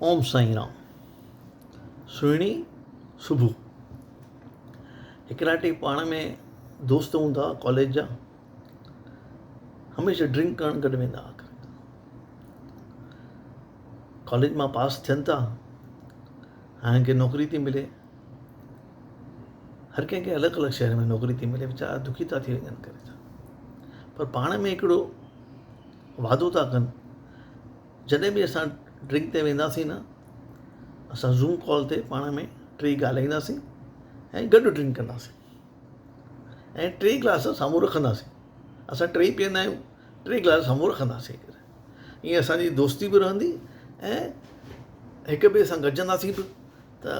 اوم سائين رام. سهڻي صبح. هڪڙا ٽي پاڻ ۾ دوست هوندا هئا ڪاليج جا هميشه ڊرنڪ ڪرڻ گڏ ويندا هئا ڪاليج مان پاس ٿين ٿا هاڻي کي نوڪري ٿي ملي هر ڪنهن کي الڳ الڳ شهر ۾ نوڪري ٿي ملي ويچارا دکي ٿا ٿي وڃن ڪري ٿا پر پاڻ ۾ هڪڙو وعدو ٿا ڪن جڏهن به اسان ڊرنڪ تي وينداسين نه اسان زوم ڪال تي پاڻ ۾ ٽئي ڳالهائينداسين ۽ گڏ ڊرنڪ ڪنداسين ۽ ٽئي گلاس سامهون رکنداسين اسان ٽئي پيئندا آهيون ٽئي گلاس سامهون رکنداسين ائين اسانجي دوستي به رهندي ۽ هڪ ٻئي سان گڏجنداسين به ته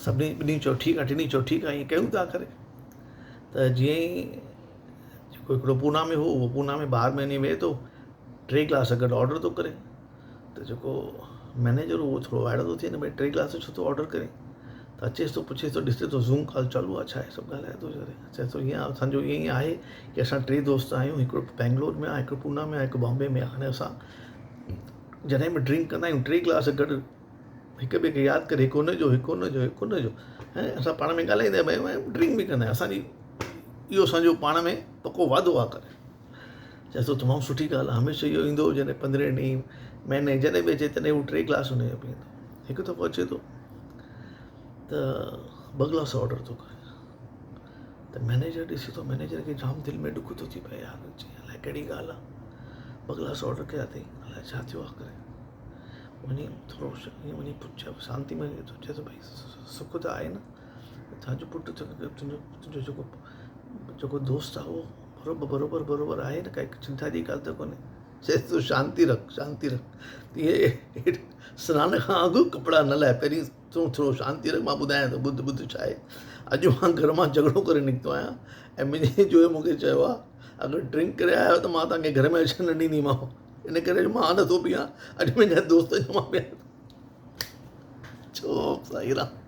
سڀني ٻنهي چيو ٺيڪ آهي ٽنهي چيو ٺيڪ آهي ائين ڪيون ٿا ڪري ته جيئن ئي جيڪو هڪڙو پونا ۾ هو اهو پونا ۾ بار ۾ وڃي ويهي ٿو ٽي گلاس گڏ آرڊر ٿو ڪري ته جيڪو مئنيجر هو اهو ٿورو وائڙو ٿو ٿئي نه ڀئي ٽي گلاس ڇو ٿو آرڊر ڪري ته اچيس ٿو پڇيس ٿو ڏسي ٿو زوم ڪال چالو آهي ڇا آهي سڀ ڳالهائي ٿو چئي ٿو ائين اسانجو ائين ئي آهي ڪي اسان ٽي دوست آهيون هڪڙو بينگلور ۾ آهي هڪڙو پونا ۾ آهي هڪ بامبي ۾ آهي هاڻي اسان جڏهن به ڊرنڪ ڪندا آهيون ٽي گلاس گڏ هڪ ٻئي کي ياد ڪري هڪ هن جو هڪ هن جو هڪ هن جو ۽ اسان پاڻ ۾ ڳالهائيندا به آهيون ۽ ڊرنڪ به ڪندا آهيون اسانجي اهو اسانجو پاڻ ۾ پڪو وعدو آهي ڪري چئي ٿو تمام سٺي ڳالهه آهي هميشه اهو ايندو هو جڏهن پندرهين ڏينهن مهيني جڏهن به اچي تڏهن هو ٽي گلاس هن جو پيئندو هڪ دفعو اچي ٿو ته ٻه گلاس آرڊر ٿو ڪري ته مئنيجر ڏسي ٿو مئنيجر کي جام دل ۾ ڏک ٿو ٿي پئي يار چئي الائي ڪهڙي ڳالهه آهي ٻه گلاس آرڊر ڪيا اٿئي الائي ڇا ٿيو آهي ڪري وڃي ٿورو ائين وڃي پڇيو شانتي ۾ چئي ٿو ڀئي سک ته آهي نه تنهنجو پٽ تنهنجو تنهنجو جيڪو جيڪو دوست آهي اهو برابر برابر برابر آهي نه ڪائي چنتا جي ڳالهه ته ڪونهي چئي ٿو شانتي رک شانتي رک تيئن سنان کان اڳ ڪپڙا نه لاهي پهرين تون ٿورو شانتي رک مان ٻڌايان ٿو ٻڌ ٻڌ ڇا آهي اڄ مان گهر مان جهڳڙو ڪري نڪتو آهيان ۽ منهنجي جوء مون کي چيو آهي اگر ڊرنڪ ڪري آيا آهيو ته مان توهان کي گهر ۾ اچڻ نه ڏينديمانو ان ڪري مان نٿو پيئان اڄ منهنجا دوست جو مان پيئان ٿو. چوپ سائين رام.